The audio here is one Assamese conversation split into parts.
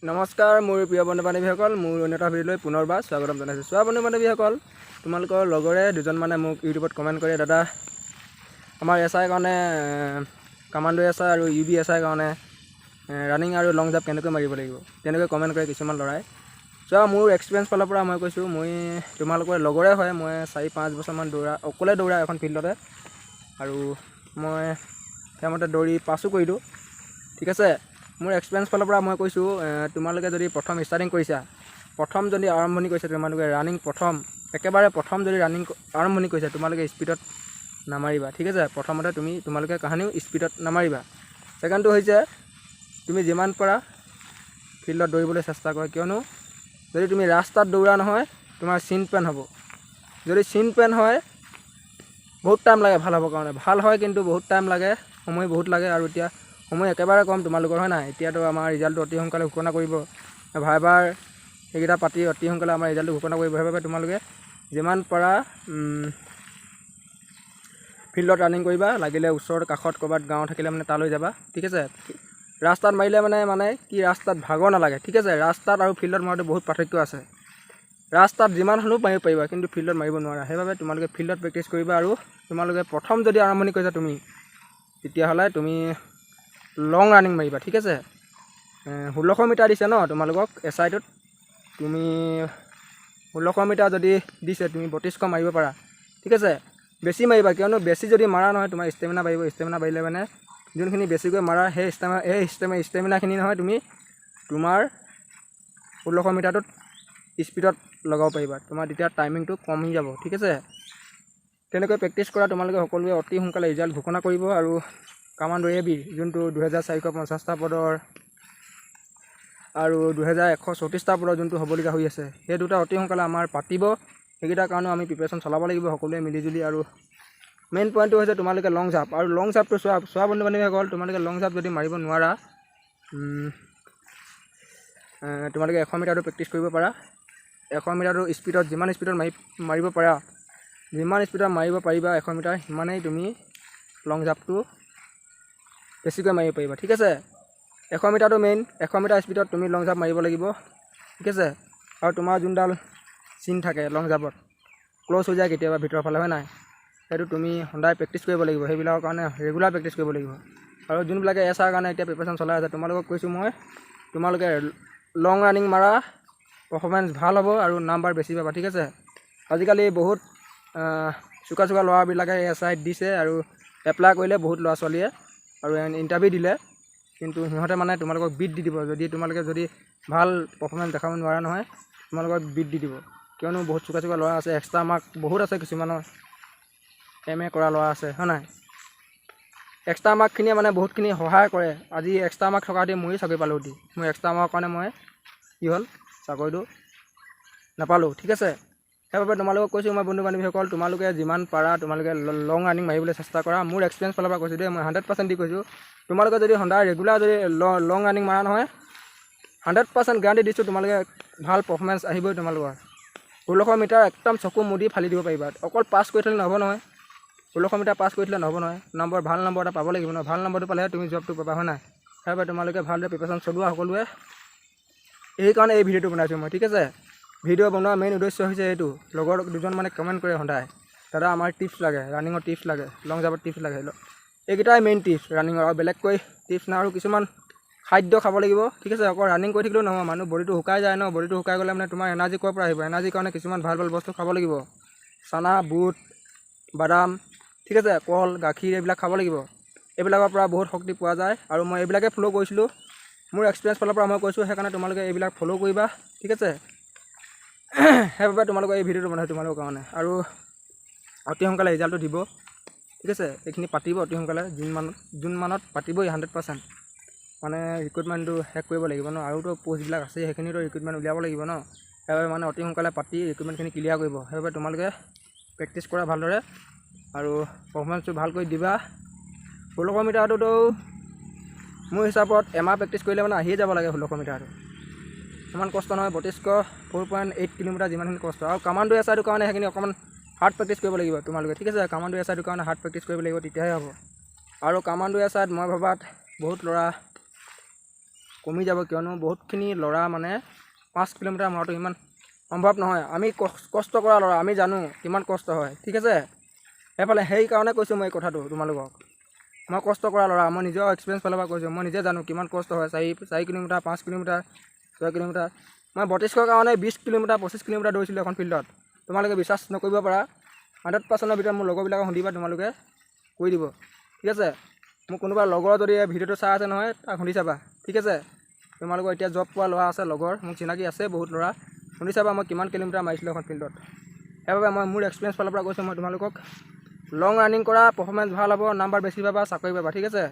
নমস্কাৰ মোৰ প্ৰিয় বন্ধু বান্ধৱীসকল, মোৰ অন্য এটা ভিডিঅ'লৈ পুনৰবাৰ স্বাগতম জনাইছোঁ। চোৱা বন্ধু বান্ধৱীসকল, তোমালোকৰ লগৰে দুজনমানে মোক ইউটিউবত কমেণ্ট কৰে, "দাদা, আমাৰ এছ আইৰ কাৰণে, কামাণ্ডো এছ I আৰু ইউ বি এছ আইৰ কাৰণে ৰানিং আৰু লং জাম্প কেনেকৈ মাৰিব লাগিব?" তেনেকৈ কমেণ্ট কৰে কিছুমান ল'ৰাই। চোৱা, মোৰ এক্সপিৰিয়েঞ্চ ফালৰ পৰা মই কৈছোঁ, মই তোমালোকৰ লগৰে হয়। মই 4-5 বছৰমান দৌৰা, অকলে দৌৰা এখন ফিল্ডতে আৰু মই সেইমতে দৌৰি পাছো কৰিলোঁ, ঠিক আছে। মোৰ এক্সপিৰিয়েঞ্চ ফালৰ পৰা মই কৈছোঁ, তোমালোকে যদি প্ৰথম ষ্টাৰ্টিং কৰিছা, প্ৰথম যদি আৰম্ভণি কৰিছা, তোমালোকে ৰানিং প্ৰথম, একেবাৰে প্ৰথম যদি ৰানিং আৰম্ভণি কৰিছা, তোমালোকে স্পীডত নামাৰিবা, ঠিক আছে। প্ৰথমতে তোমালোকে কাহানিও স্পীডত নামাৰিবা। ছেকেণ্ডটো হৈছে, তুমি যিমান পাৰা ফিল্ডত দৌৰিবলৈ চেষ্টা কৰা। কিয়নো যদি তুমি ৰাস্তাত দৌৰা নহয়, তোমাৰ চিন পেন হ'ব। যদি চিন পেন হয়, বহুত টাইম লাগে ভাল হ'বৰ কাৰণে। ভাল হয়, কিন্তু বহুত টাইম লাগে, সময় বহুত লাগে। আৰু এতিয়া সময় একেবাৰে কম তোমালোকৰ, হয় নাই? এতিয়াতো আমাৰ ৰিজাল্টটো অতি সোনকালে ঘোষণা কৰিব। ভাইবাৰ সেইকেইটা পাতি অতি সোনকালে আমাৰ ৰিজাল্টটো ঘোষণা কৰিব। সেইবাবে তোমালোকে যিমান পাৰা ফিল্ডত ৰানিং কৰিবা। লাগিলে ওচৰত কাষত ক'ৰবাত গাঁও থাকিলে মানে তালৈ যাবা, ঠিক আছে। ৰাস্তাত মাৰিলে মানে কি, ৰাস্তাত ভাগৰ নালাগে, ঠিক আছে। ৰাস্তাত আৰু ফিল্ডত মৰাটো বহুত পাৰ্থক্য আছে। ৰাস্তাত যিমান হ'লেও মাৰিব পাৰিবা, কিন্তু ফিল্ডত মাৰিব নোৱাৰা। সেইবাবে তোমালোকে ফিল্ডত প্ৰেক্টিছ কৰিবা। আৰু তোমালোকে প্ৰথম যদি আৰম্ভণি কৰিছা তুমি, তেতিয়াহ'লে তুমি লং ৰানিং মাৰিবা, ঠিক আছে। 1600 মিটাৰ দিছে ন তোমালোকক এছ আইটোত? তুমি 1600 মিটাৰ যদি দিছে, তুমি 3200 মাৰিব পাৰা, ঠিক আছে। বেছি মাৰিবা। কিয়নো বেছি যদি মাৰা নহয়, তোমাৰ ষ্টেমিনা বাঢ়িব। ষ্টেমিনা বাঢ়িলে মানে যোনখিনি বেছিকৈ মাৰা, সেই ষ্টেমিনাখিনি নহয়, তুমি তোমাৰ 1600 মিটাৰটোত স্পীডত লগাব পাৰিবা। তোমাৰ তেতিয়া টাইমিংটো কমি যাব, ঠিক আছে। তেনেকৈ প্ৰেক্টিছ কৰা তোমালোকে সকলোৱে। অতি সোনকালে ৰিজাল্ট ঘোষণা কৰিব। আৰু কামাণ্ডো এ বি যোনটো 2450টা পদৰ আৰু 2134টা পদৰ যোনটো হ'বলগীয়া হৈ আছে, সেই দুটা অতি সোনকালে আমাৰ পাতিব। সেইকেইটাৰ কাৰণেও আমি প্ৰিপেৰেশ্যন চলাব লাগিব সকলোৱে মিলিজুলি। আৰু মেইন পইণ্টটো হৈছে তোমালোকে লং জাম্প আৰু লং জাম্পটো চোৱা। চোৱা বন্ধু বান্ধৱীসকল, তোমালোকে লং জাম্প যদি মাৰিব নোৱাৰা, তোমালোকে 100 মিটাৰটো প্ৰেক্টিছ কৰিব পাৰা। 100 মিটাৰটো স্পীডত, যিমান স্পীডত মাৰিব পাৰা, যিমান স্পীডত মাৰিব পাৰিবা 100 মিটাৰ, সিমানেই তুমি লং জাম্পটো বেছিকৈ মাৰিব পাৰিবা, ঠিক আছে। 100 মিটাৰটো মেইন। 100 মিটাৰ স্পীডত তুমি লং জাম্প মাৰিব লাগিব, ঠিক আছে। আৰু তোমাৰ যোনডাল চিন থাকে লং জাম্পত, ক্ল'জ হৈ যায় কেতিয়াবা ভিতৰৰ ফালে, হয় নাই? সেইটো তুমি সদায় প্ৰেক্টিছ কৰিব লাগিব। সেইবিলাকৰ কাৰণে ৰেগুলাৰ প্ৰেক্টিছ কৰিব লাগিব। আৰু যোনবিলাকে এছ আৰ কাৰণে এতিয়া প্ৰিপেৰেশ্যন চলাই আছে, তোমালোকক কৈছোঁ মই, তোমালোকে লং ৰানিং মাৰা, পাৰফৰ্মেঞ্চ ভাল হ'ব আৰু নাম্বাৰ বেছি পাবা, ঠিক আছে। আজিকালি বহুত চোকা চোকা ল'ৰাবিলাকে এছ আইত দিছে আৰু এপ্লাই কৰিলে বহুত ল'ৰা ছোৱালীয়ে আৰু ইণ্টাৰভিউ দিলে। কিন্তু সিহঁতে মানে তোমালোকক বিট দি দিব। যদি তোমালোকে যদি ভাল পাৰফৰ্মেঞ্চ দেখাব নোৱাৰা নহয়, তোমালোকক বিট দি দিব। কিয়নো বহুত চোকা চোকা ল'ৰা আছে, এক্সট্ৰা মাৰ্ক বহুত আছে, কিছুমানৰ এম এ কৰা ল'ৰা আছে, হয় নাই? এক্সট্ৰা মাৰ্কখিনিয়ে মানে বহুতখিনি সহায় কৰে। আজি এক্সট্ৰা মাৰ্ক থকা দি ময়ো চাকৰি পালোঁ দি। মোৰ এক্সট্ৰা মাৰ্কৰ কাৰণে মই কি হ'ল, চাকৰিটো নাপালোঁ, ঠিক আছে। সেইবাবে তোমালোকক কৈছোঁ মই, বন্ধু বান্ধৱীসকল, তোমালোকে যিমান পাৰা তোমালোকে লং ৰানিং মাৰিবলৈ চেষ্টা কৰা। মোৰ এক্সপিৰিয়েঞ্চ ফালৰ পৰা কৈছোঁ দেই, মই 100% দি কৈছোঁ। তোমালোকে যদি সদায় ৰেগুলাৰ যদি লং ৰানিং মাৰা নহয়, 100% গেৰাণ্টি দিছোঁ, তোমালোকে ভাল পাৰফৰ্মেঞ্চ আহিবই। তোমালোকৰ 1600 মিটাৰ একদম চকু মুদি ফালি দিব পাৰিবা। অকল পাছ কৰি থ'লে নহ'ব নহয়। 1600 মিটাৰ পাছ কৰি থ'লে নহ'ব নহয়। নম্বৰ, ভাল নম্বৰ এটা পাব লাগিব ন? ভাল নম্বৰটো পালেহে তুমি জবটো পাবা, হয় নাই? সেইবাবে তোমালোকে ভালদৰে প্ৰিপেৰেশ্যন চলোৱা সকলোৱে। এইকাৰণে এই ভিডিঅ'টো বনাইছোঁ মই, ঠিক আছে। ভিডিঅ' বনোৱা মেইন উদ্দেশ্য হৈছে এইটো। লগৰ দুজন মানে কমেণ্ট কৰে সদায়, "দাদা, আমাৰ টিপছ লাগে, ৰানিঙৰ টিপছ লাগে, লং জাম্পৰ টিপছ লাগে।" এইকেইটাই মেইন টিপছ ৰানিঙৰ, আৰু বেলেগকৈ টিপছ নাই। আৰু কিছুমান খাদ্য খাব লাগিব, ঠিক আছে। অকল ৰানিং কৰি থাকিলেও নহয়, মানুহ বডিটো শুকাই যায় ন? বডিটো শুকাই গ'লে মানে তোমাৰ এনাৰ্জি ক'ৰ পৰা আহিব? এনাৰ্জিৰ কাৰণে কিছুমান ভাল ভাল বস্তু খাব লাগিব। চানা, বুট, বাদাম, ঠিক আছে, কল, গাখীৰ, এইবিলাক খাব লাগিব। এইবিলাকৰ পৰা বহুত শক্তি পোৱা যায়। আৰু মই এইবিলাকে ফ'ল' কৰিছিলোঁ। মোৰ এক্সপিৰিয়েঞ্চ ফালৰ পৰা মই কৈছোঁ। সেইকাৰণে তোমালোকে এইবিলাক ফ'ল' কৰিবা, ঠিক আছে। সেইবাবে তোমালোকৰ এই ভিডিঅ'টো বনাইছোঁ তোমালোকৰ কাৰণে। আৰু অতি সোনকালে ৰিজাল্টটো দিব, ঠিক আছে। এইখিনি পাতিব অতি সোনকালে, জুন মানত, জুন মানত পাতিবই 100%। মানে ৰিক্ৰুটমেণ্টটো শেষ কৰিব লাগিব ন? আৰুতো পষ্টবিলাক আছেই, সেইখিনিতো ৰিক্ৰুটমেণ্ট উলিয়াব লাগিব ন? সেইবাবে মানে অতি সোনকালে পাতি ৰিক্ৰুটমেণ্টখিনি ক্লিয়াৰ কৰিব। সেইবাবে তোমালোকে প্ৰেক্টিছ কৰা ভালদৰে আৰু পাৰফৰ্মেঞ্চটো ভালকৈ দিবা। 1600 মিটাৰটোতো মোৰ হিচাপত এমাহ প্ৰেক্টিছ কৰিলে মানে আহিয়ে যাব লাগে। 1600 মিটাৰটো ইমান কষ্ট নহয়। 3200, 4.8 কিলোমিটাৰ যিমানখিনি কষ্ট। আৰু কামাণ্ডো এছ আইটোৰ কাৰণে সেইখিনি অকণমান হাৰ্ড প্ৰেক্টিছ কৰিব লাগিব তোমালোকে, ঠিক আছে। কামাণ্ডো এছ আইটোৰ কাৰণে হাৰ্ড প্ৰেক্টিছ কৰিব লাগিব, তেতিয়াহে হ'ব। আৰু কামাণ্ডো এছ আইত মই ভবাত বহুত ল'ৰা কমি যাব, কিয়নো বহুতখিনি ল'ৰা মানে 5 কিলোমিটাৰ মৰাটো ইমান সম্ভৱ নহয়। আমি কষ্ট কৰা ল'ৰা, আমি জানো কিমান কষ্ট হয়, ঠিক আছে? সেইফালে সেইকাৰণে কৈছোঁ মই এই কথাটো তোমালোকক। মই কষ্ট কৰা ল'ৰা, মই নিজৰ এক্সপিৰিয়েঞ্চ ফালৰ পৰা কৈছোঁ। মই নিজে জানো কিমান কষ্ট হয় 4 কিলোমিটাৰ, 5 কিলোমিটাৰ, 6 কিলোমিটাৰ। মই 32ৰ কাৰণে 20 কিলোমিটাৰ, 25 কিলোমিটাৰ দৌৰিছিলোঁ এখন ফিল্ডত। তোমালোকে বিশ্বাস নকৰিব পাৰা, 100%ৰ ভিতৰত মোৰ লগৰবিলাকক সুধিবা, তোমালোকে কৈ দিব, ঠিক আছে? মোক কোনোবা লগৰ যদি এই ভিডিঅ'টো চাই আছে নহয়, তাক সুধি চাবা, ঠিক আছে? তোমালোকৰ এতিয়া জব পোৱা ল'ৰা আছে লগৰ, মোক চিনাকি আছে বহুত ল'ৰা, সুধি চাবা মই কিমান কিলোমিটাৰ মাৰিছিলোঁ এখন ফিল্ডত। সেইবাবে মই মোৰ এক্সপিৰিয়েঞ্চ ফালৰ পৰা কৈছোঁ মই তোমালোকক, লং ৰানিং কৰা, পাৰফৰ্মেঞ্চ ভাল হ'ব, নাম্বাৰ বেছি পাবা, চাকৰি পাবা, ঠিক আছে?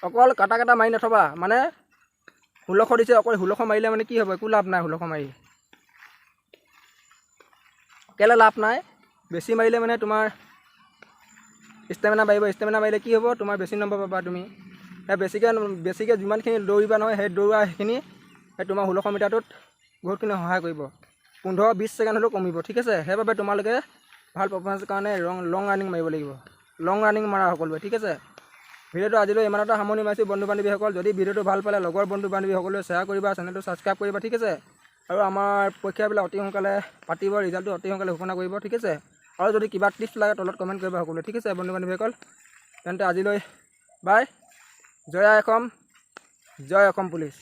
অকল কাটা কাটা মাৰি নথবা। মানে 1600 দিছে, অকল 1600 মাৰিলে মানে কি হ'ব? একো লাভ নাই 1600 মাৰি। কেলৈ লাভ নাই? বেছি মাৰিলে মানে তোমাৰ ষ্টেমিনা বাঢ়িব। ষ্টেমিনা বাঢ়িলে কি হ'ব? তোমাৰ বেছি নম্বৰ পাবা তুমি। সেই বেছিকৈ বেছিকৈ যিমানখিনি দৌৰিবা নহয়, সেই দৌৰা সেইখিনি সেই তোমাৰ 1600 মিটাৰটোত বহুতখিনি সহায় কৰিব। 15-20 ছেকেণ্ড হ'লেও কমিব, ঠিক আছে? সেইবাবে তোমালোকে ভাল পাৰফৰ্মেঞ্চৰ কাৰণে লং ৰানিং মাৰিব লাগিব। লং ৰানিং মাৰা সকলোৱে, ঠিক আছে? ভিডিঅ'টো আজিলৈ ইমানতে সামৰণি মাৰিছোঁ বন্ধু বান্ধৱীসকল। যদি ভিডিঅ'টো ভাল পালে, লগৰ বন্ধু বান্ধৱীসকলোৱে শ্বেয়াৰ কৰিবা, চেনেলটো ছাবস্ক্ৰাইব কৰিবা, ঠিক আছে? আৰু আমাৰ পৰীক্ষাবিলাক অতি সোনকালে পাতিব, ৰিজাল্টটো অতি সোনকালে ঘোষণা কৰিব, ঠিক আছে? আৰু যদি কিবা টিপছ লাগে, তলত কমেণ্ট কৰিবা সকলোৱে, ঠিক আছে? বন্ধু বান্ধৱীসকল, তেন্তে আজিলৈ বাই। জয় আই অসম, জয় অসম পুলিচ।